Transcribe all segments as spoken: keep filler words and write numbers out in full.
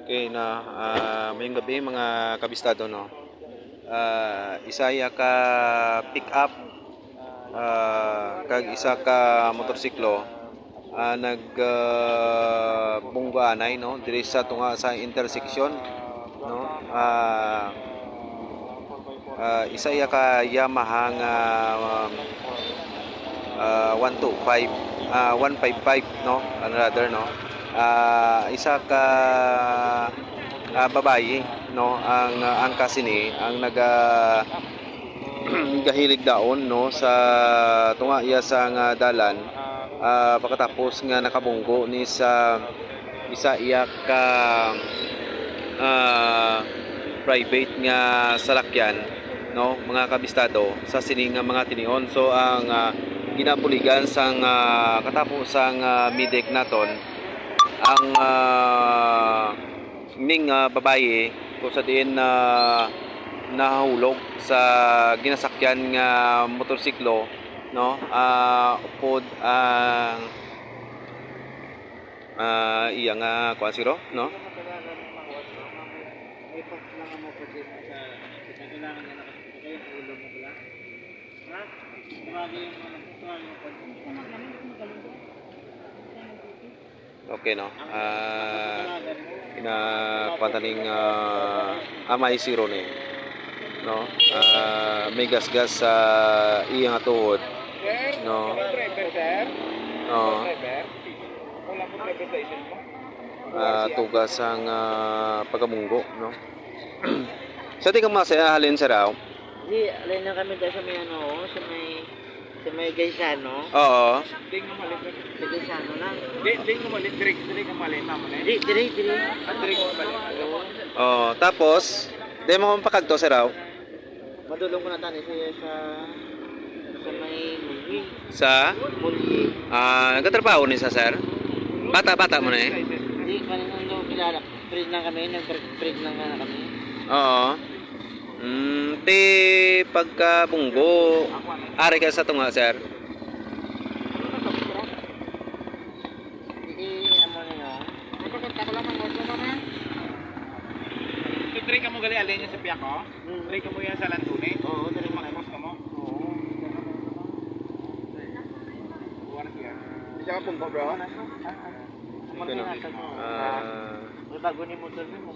Okay na, ah, mayong gabi, mga kabistado, no. Ah, isa ya ka pick-up, ah, kag isa ka motorsiklo, ah, nag, ah, bunggo anay, no, diri sa tunga sa intersection, no. Ah, ah, isa ya ka Yamaha nga, um, ah, one two five, ah, one five five, no, and rather, no. Ah, isa ka, ah, babayi, no, ang, ah, ang kasini ang naga gahilig daon, no, sa tunga iya sa nga dalan, ah, pagkatapos nga nakabunggo ni sa isa iya ka, ah, private nga salakyan, no, mga kabistado, sa sini nga mga tinion. So, ang, ah, ginabuligan sang, ah, katapo sang, ah, MIDEC naton, ang, ah, ning, ah, babayi kung sa diin, ah, nahulog sa ginasakyan nga motorsiklo, no, ah, upod ang, ah, iya nga kuan siro, no? Okay, no? Ah, ina-, kuwan ta ning, ah, amay siro ni, no? Ah, may gasgas sa iya nga tuhod, no? Oo. Ah, tugas ang, ah, pagkabunggo, no? Sa tingin mo, sa halin, sir, ah? Di, alin na kami dahil sa may ano, sa may, sa may Gaisano. Oo. Ding umalit na. Sa Gaisano lang. Di, ding umalit, diri, diri ka malit naman eh. Di, diri, diri. Ah, diri ka malit. Oo. Oh, tapos, di mo kong pakagto, sir, aw? Madulong ko na tani sa, sa, sa may Mulye. Sa? Mulye. Ah, nagkatrabaho ni sa, sir? Bata-bata mo na eh. Di, kanina nung kilala. Friend lang kami, nag-friend lang na kami. Oo. Mm, ti pagkabunggo, ari ka sa tunga, sir? Hindi, amo na yun. Mapakanta ko lang, mga otro, mama. So, three ka mo gali, alin niya sa piyak, oh? Hmm. Three ka mo yan sa Landone? Oo, three ka mo. Makos ka mo? Oo. Kuha na siya. Isa ka pungko, bro? Ito na. Ah, May bago ni motor mo.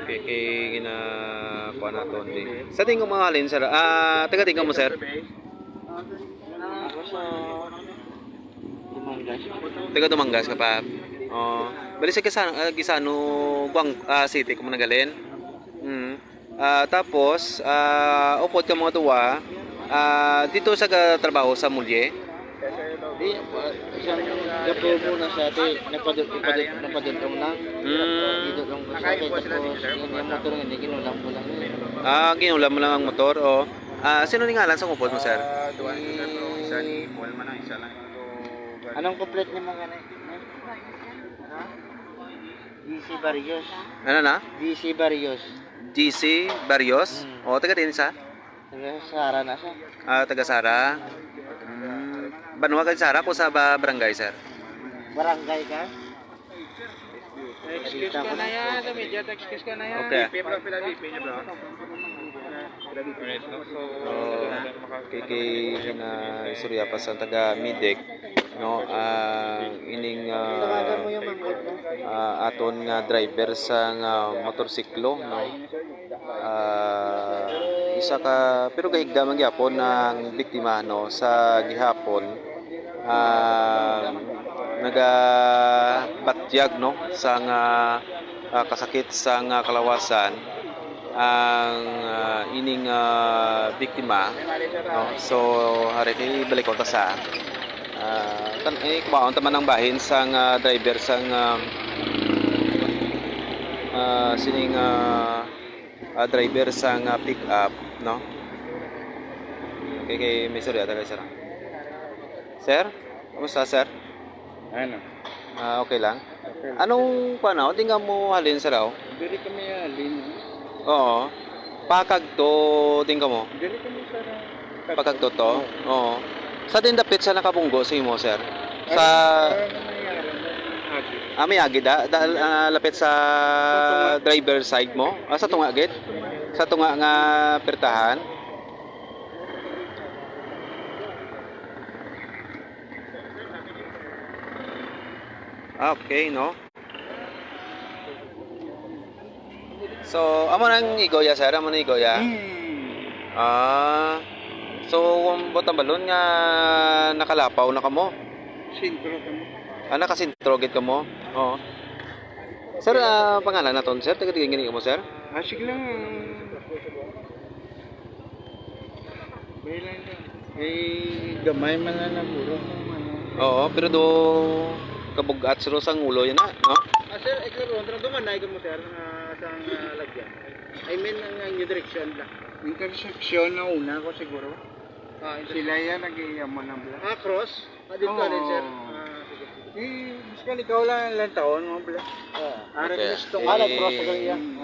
Kay, kay gina-, kuha naton di. Sa tingin mo, mga halin, sir? Ah, taga tingin mo, sir? Ako sa Dumangas. Taga Dumangas ka pa? Oh, bali sa Gaisano, ah, Gaisano, Guang-, ah, City, kung nagaling. Mm. Ah, tapos, ah, upod ka mga duwa, ah, dito sa ga-, trabaho sa Mulye? Di, ah, isang gabi muna sa ati, nagpadu-, ipadu-, nagpadulong lang. Hmm. Dito lang ko sa akin, tapos yung, yung motor nga, hindi, ginulam ko lang yun. Ah, ginulam mo lang ang motor, oh. Ah, sino ni ngalan sa upod mo, sir? Ah, duha ni sir, bro. Isa ni Paul man ang isa lang. Anong complete ni mga ni? G C Barrios. Ano na? G C Barrios. G C Barrios? Hmm. O, taga din sa? Taga Sara na siya. Ah, taga Sara. Mm. Banwa ka Sara, kung sa ba barangay, sir? Barangay ka? Excuse ka na yan, sa media, excuse ka na yan. Okay. So, kay, kay na istorya pa sa taga Midec, no, ang ining, ah, ah, aton nga driver sa nga motorsiklo, no. Ah, isa ka, pero gahigda man gyapon ang biktima, no, sa gihapon. Ah, nagabatyag, no, sa nga, ah, kasakit sa nga kalawasan ang, ah, ining, ah, biktima, no? So, hari kay balik ko ta sa, ah, tan-, eh, kumaon ta man ang bahin sang, ah, driver sang, ah, ah, sining, ah, ah, driver sang, ah, pick up, no? Okay, kay may istorya ta kay sir. Sir, kumusta, sir? Ano? Ah, okay lang. Okay. Anong kuan na? Di nga mo halin, sir, aw? Diri kami halin. Oo. Pakagto din ka mo? Diri kami sa Pakagto to? Oo. Sa din dapit sa nakabunggo sa imo, sir? Sa Ano nangyari? Ah, may agi da, da ah, lapit sa driver side mo. Ah, sa tunga gid. Sa tunga nga pertahan. Ah, okay, no? So, amo nang igo ya, sir? Amo nang igo ya? Hmm. Ah. So, um, buot ang balon nga nakalapaw na kamo? Sentro kami. Ah, nakasentro gid kamo? Oo. Sir, ah, pangalan naton, sir? Taga tigay gani mo, sir? Ah, sige lang. Bayan lang. Eh, gamay man lang na puro. Oo, pero do kabug-at siro sang ulo yun na, no? Ah, sir, eh, klaro, ang duman na mo, sir, nga sang, ah, lagyan. I mean, ang, ang yung direksyon lang. Intersection na una ko siguro. Ah, intersection. Sila yan, nag-iiyamo ng bla. Ah, cross? Ah, dito Oo. Rin, sir. Ah, sige, sige. Eh, bisan ikaw lang, ilang taon mo, bla. Ah. Ara Okay. Gusto ko. Ah, nag-cross ka iya. Mm.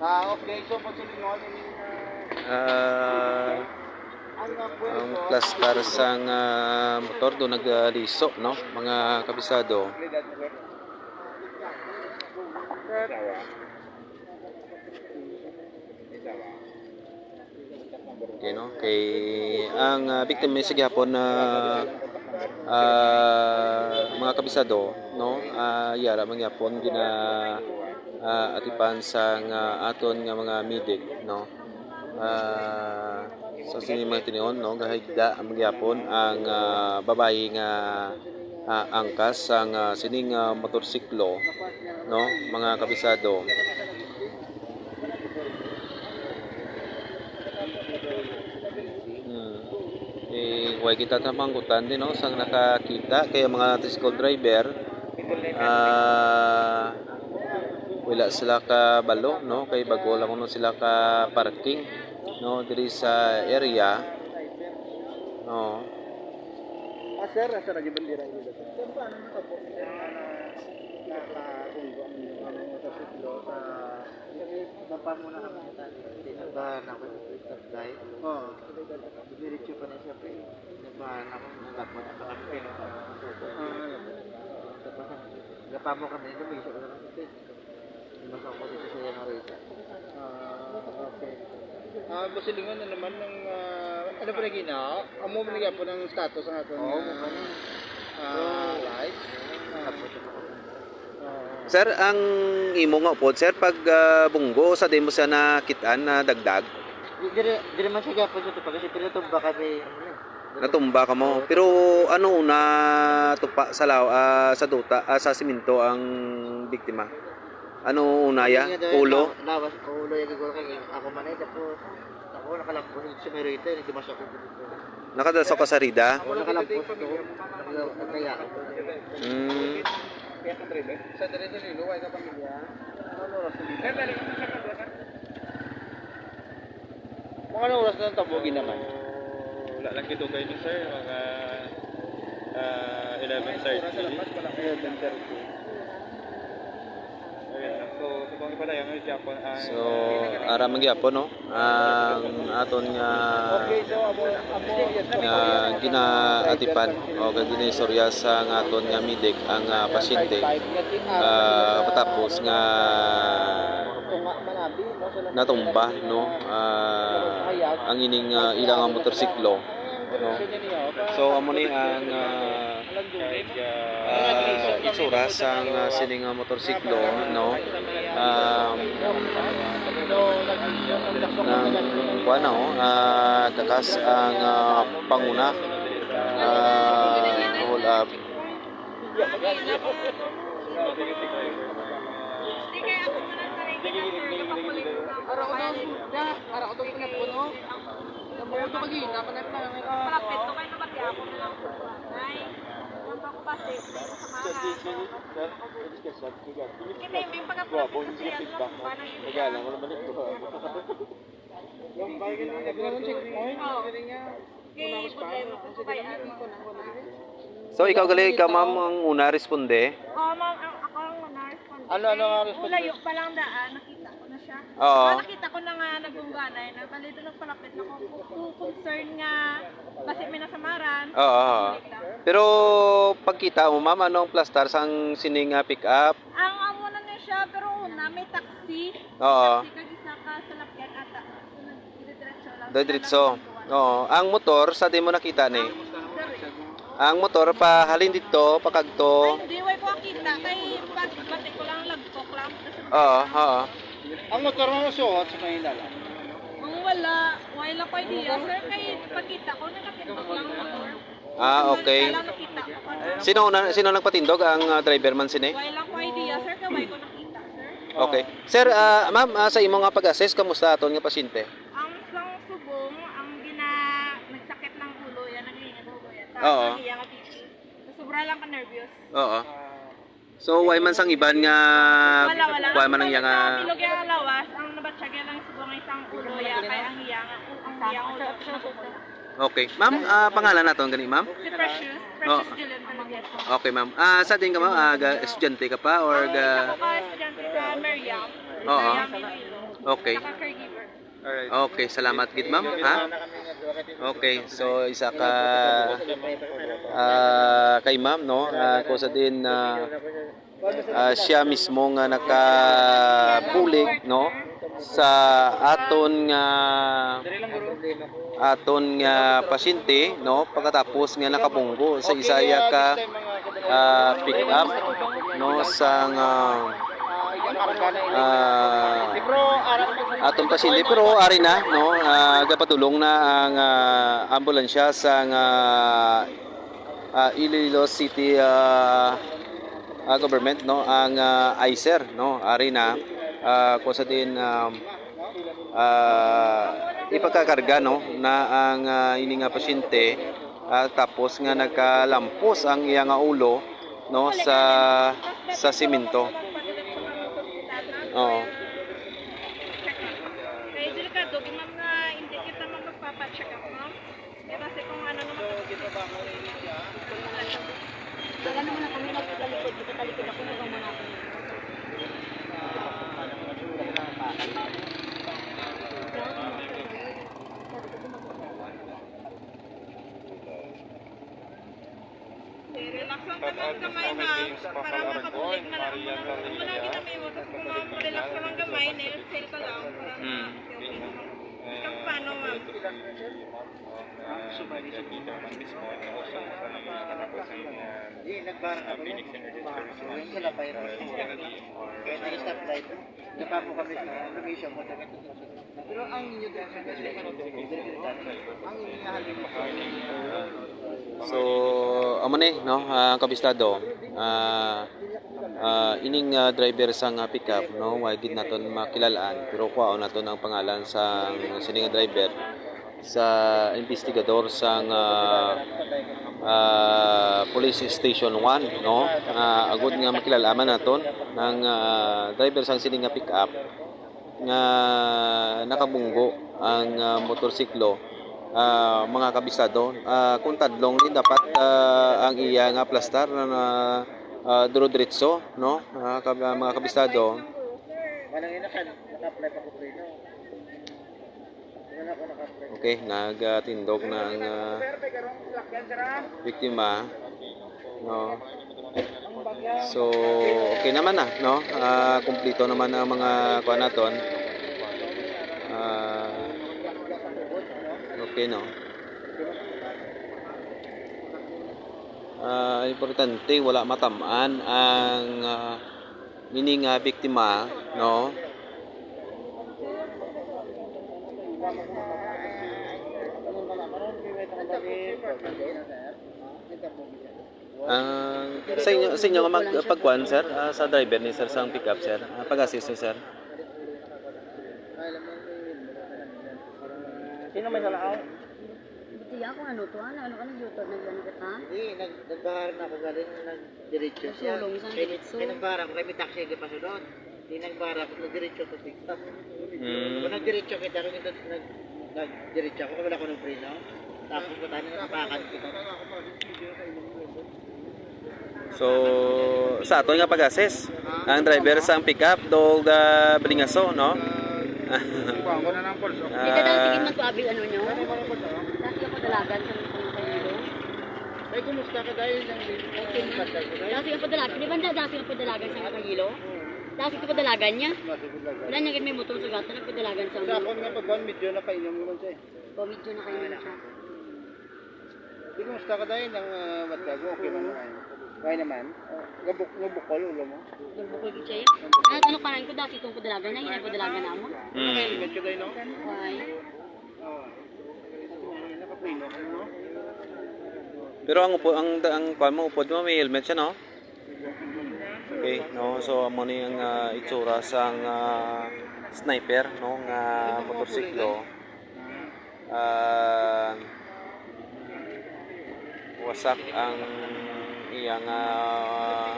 Ah, okay. So, pag silingon, I mean, ah, Ah, ang, ah, ang pwesto, plastar sang, ah, motor do nagliso, no? Mga kabisado. Okay, no? Kay ang, ah, biktima sa gihapon na, ah, mga kabisado, no? Ah, yara man gihapon gina, ah, atipan sang aton nga mga medic, no? Ah, sa sini mga tinion, no? Gahigda man gihapon ang, ah, babayi nga, ah, angkas sang, ah, sining, ah, motorsiklo, no? Mga kabisado. Hmm. Eh, way kita tamanggutan din, no? Sang nakakita kay ang mga tricycle driver, ah, wala sila kabalo, no? Kay bago lang kuno sila ka parking, no? Diri sa area. No. Ah, sir, asa lagi bandera ini, sir? Sir, paano nakapo? Sir, na, na, nakabunggo ang inyong, ano, motorsiklo sa, nagpamuna kami sa, hindi, nagbahan ako sa Twitter, guys. Oo. Diretso pa na siya, pre. Nagbahan ako, nagbahan ako, nagbahan ako. Ah, ano? Tapos, nagpamo kami, lumiso ko naman sa Twitter. Mas ako dito sa Yamarita. Ah, okay. Ah, Boss Lingon, ano naman ang, ah, ano ba naging na? Amo man nagyapon ang status ang aton Oo, nga, mukha na. Ah, So, live. Ah, tapos ako. Ah. Sir, ang imo nga upod, sir, pag, ah, bunggo, sa di mo siya nakit-an na dagdag? Di-, diri, diri man siya gyapon sa tupa kasi pinatumba kami, ano, Natumba ka mo. Pero ano una tupa sa law-, ah, sa duta, ah, sa simento ang biktima? Ano una ya? Ulo? Lawas, ulo ya gigol kay ako man ay, tapos ako nakalampos sa may rito, hindi mas ako. Nakadaso ka sa rida? Ako nakalampos ko. Kaya. Mm. Sa dere-dere, luway ka pamilya. Ano oras na dito? Mga anong oras na ang tabugi naman? Wala lang kito kayo, sir. Mga, ah, eleven thirty. Eleven thirty. Ayun, so, subong pa tayo, ang Japon, ang So, ara man gyapon, no? Ang aton nga, nga ginaatipan o nga ginaistorya sa nga aton nga medic ang, ah, pasyente, ah, matapos nga natumba, no, ah, ang ining, ah, ilang motorsiklo, no? So, amo ni ang, ah, ah, itsura sang, ah, sining, ah, motorsiklo, no? Um, nang kuwan na, oh, ah, kakas ang, ah, panguna. Ah, hold up. Ara ko daw, ara ko daw pinapuno. Nabuto ka gina, panay pa. Malapit to kayo, mabati ako na lang po. Nay, ang pa ko pa, safety sa mga Kasi may, may pagkapulapit kasi yan, mga kumanan yun. Nagana mo naman ito. Yung checkpoint, Oo. Ganun nga. Eh, problema ko po kay ano. So, ikaw gali, ikaw, ma'am, ang una responde? Oo, ma'am, ang, ako ang una responde. Ano, ano ang responde? Layo pa lang daan, nakita ko na siya. Oo. Nakita ko na nga nagbungganay na, bali doon nagpalapit na ko. Ko concern nga basi may nasamaran. Oo. Balik lang. Pero pagkita mo, ma'am, anong plastar sang sining ah, pick up? Ang amo na niya siya, pero una may taxi. Oo. Taxi kag isa ka salakyan ata. So, nag-, diretso lang. Diretso. Oo. Ang motor, sa di mo nakita ni? Ang motor, pa halin dito, pakagto. Ay, hindi, way ko kita. Kay pag bati ko lang, lagtok lang. Oo, oo. Ang motor mo suot sa Manila lang. Ang wala, way lang ko idea. Sir, kay pagkita ko, nakatindog lang ang motor. Ah, okay. Kaya lang nakita ko. Sino na, sino nagpatindog? Ang ah, driver man sini? Way lang ko idea, sir, kay way ko nakita, sir. Okay. Sir, ah, ma'am, ah, sa imo nga pag-assess, kamusta aton nga pasyente? Ang sang subong, ang gina nagsakit ng ulo, yan ang ulo yan. Tapos Oo. Ang iya nga B P. Sobra lang ka nervyos. Oo. So, why man sang iban nga Wala, wala. why man ang iya nga Bilog yung lawas, ang nabatsag yan ang subong ay sang ulo, ya, kay ang iya nga, ang iya nga ulo. Okay. Ma'am, ah, pangalan naton gani, ma'am? Si Precious, Precious Julian Palabiato. Okay, ma'am. Ah, sa din ka, ma'am? Ah, ga- estudyante ka pa or Ang ga isa ko ka estudyante sa Meriam. Oo. Meriam Iloilo. Okay. Naka-caregiver. Okay, salamat gid, ma'am, ha? Okay, so isa ka ah, kay ma'am, no? Ah, kung sa din ah, ah, siya mismo nga nakabulig, no, sa aton nga aton nga pasyente, no, pagkatapos nga nakabunggo sa isa iya ka ah, pick up, no, sang ah, ah, aton pasyente, pero ari na, no, ah, gapadulong na ang ah, ambulansya sang ah, ah, Iloilo City ah, ah, government, no, ang ah, ICER, no, ari na, ah, kung sa din ah, ah, ipagkakarga, no, na ang ah, ini nga pasyente, ah, tapos nga nagkalampos ang iya nga ulo, no, sa sa simento. Oo. Kaya delikado, kung nga hindi kita magpapacheck up, ma'am. Kaya kasi kung ano naman, Wala naman na kami nagtalikod, nagtalikod ako, nagmamuna ako. Relax lang ka ng gamay, ma'am, para makabulig na lang. Ang mga, ang mga ginamay mo, tapos kung ma-, relax ka ng gamay, nail sale ka lang, para Mm. okay naman. Ikaw, paano, ma'am? Di, nagbara na ko yan. Yung sa lapay mo. Kaya nag-stoplight. Nagpapo kami sa location mo. Pero ang inyo din sa ang inyo halin So, amo ni, no, ah, kabistado. Ah, ah, ining ah, driver sang ah, pickup, no, wa gid naton makilalaan, pero kuhaon naton ang pangalan sa sining nga driver sa investigador sang ah, ah, Police Station one, no. Ah, agud nga makilalaan man naton ang ah, driver sang sining nga pickup nga nakabunggo ang ah, motorsiklo, ah, mga kabistado. Ah, kung tadlong ni dapat ah, ang iya nga plastar na ah, duro-diretso, no? Ah, kab- ah, mga kabistado. Manang ina ka, naka-apply pa ko preno. Wala ko naka-apply. Okay, nagatindog na ang ah, biktima, no? So, okay naman na, no? Ah, kumplito naman ang mga kuan naton. Ah, okay, no? Ah, importante, wala matamaan ang ah, ini nga biktima, no? Ang sa inyo, sa inyo nga mag pagkuan, sir, ah, sa driver ni sir sang pickup, sir, ah, pag-assist ni sir. Sino may salaw? Hindi ako ano to, ano, ano ka nag-U-turn, nag-ano ka ta? Hindi, nag nagbahar na ako galing, nagdiretso siya. Nagsulong siya, Kay, diretso. Kay nagbahar ako, kay may taxi di pasulod. Hindi nagbahar ako, nagdiretso ko pickup. Mm. Kung nagdiretso kita, rin ito, nag, nagdiretso ako, wala ko ng preno. Tapos ko tayo, natapakan kita. So, sa aton nga pag-assess, ang driver sang pickup do ga Balingaso, no? Kuha ko na ng pulso. Dito daw, sige, magpaabil, ano nyo? Ano ba ng pulso? Dati ako dalagan sa mga kanyero. Ay, kumusta ka dahil ng Okay, ma'am. Dati ako dalagan. Di ba, dati ako dalagan sa mga kanyero? Dati ko padalagan niya. Nasa Bulacan. Wala niya gid may motor sa gata, nagpadalagan sa Sa mga. Akon nga pagkuhan, medyo nakainom naman siya eh. O, medyo na kayo na siya. Di, kumusta ka dahil ng ah, Batlago? Okay man ay. Okay naman. Ah, gabuk-, gabukol ulo mo. Gabukol gid siya. Ano, ano kanan ko dati itong padalagan na, hindi padalagan na mo. Mm. Naka-helmet ka dahil, no? Why? Ah. Nakapreno ka, no? Pero ang upo, ang, ang kuwan mo, upod mo, may helmet siya, no? Okay, no? So, amo ni ang ah, itsura sang ah, sniper, no, nga motorsiklo. Ah, wasak ang iyang ah,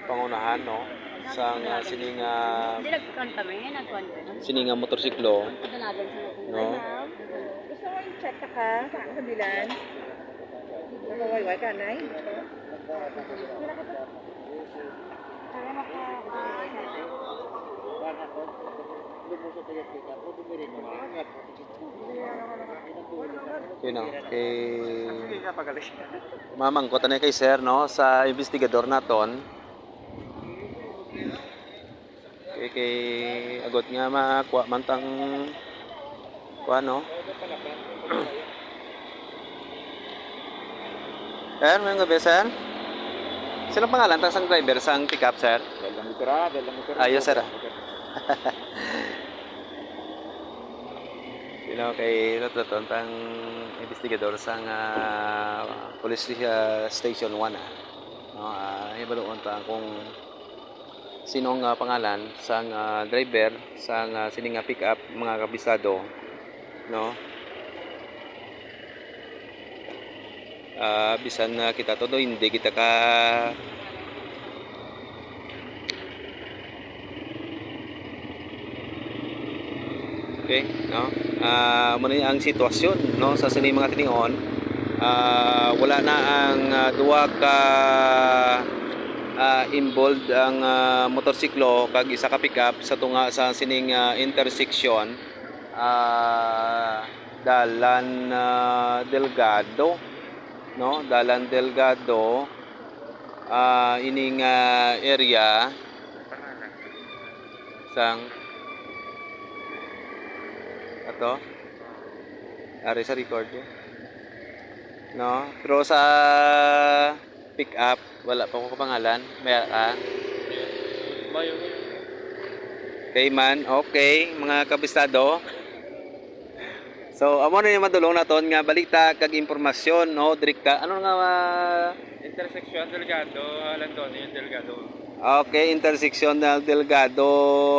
pangunahan, no, sang ah, sining ah, Hindi nagkuhan kami, ngayon nagkuhan kami. Sining ah, motorsiklo, Padalagan sa mga no? Gusto mo i-chat ka sa kabilan? Nakawayway ka, Nay? Para maka- Yun o, kay mamangkot na kay sir, no, sa investigador naton. Kay, kay agot nga makuha man tang kuha, no? Sir, may gabi, sir. Sino pangalan ta sang driver sang pick-up, sir? Dahil lang motor, ah, dahil lang motor. Ayos, sir, ah. Sino kay Lotloton tang investigador sang ah, Police ah, Station one, ah. No, ah, hibaluon ta kung sino nga pangalan sang ah, driver sang ah, sini nga pick-up, mga kabisado, no? Ah, bisan na kita to, no, hindi kita ka Okay, no? Ah, amo ni ang sitwasyon, no, sa sini mga tinion. Ah, wala na ang ah, duha ka ah, involved ang ah, motorsiklo kag isa ka pick-up sa tunga sa sining ah, intersection, ah, Dalan ah, Delgado, no? Dalan Delgado, ah, ining ah, area. Sang ato? Ari sa record, eh. No? Pero sa pick up, wala pa ko kapangalan. May ah. Mayo. Okay man. Okay, mga kabistado. So, amo na yung madulong naton nga balita kag impormasyon, no? Direkta. Ano nga ah, Intersection Delgado, Halandone, Delgado. Okay, intersection na Delgado,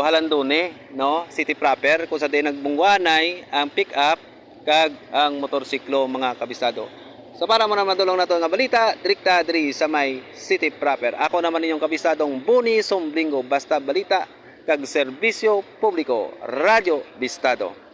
Halandone, no? City proper, kung sa diin nagbungguanay ang pick-up kag ang motorsiklo, mga kabisado. So, para mo na madulong nato nga balita, direkta diri sa may city proper. Ako naman inyong kabisadong Boni Sumblingo, basta balita kag serbisyo publiko, Radyo Bistado.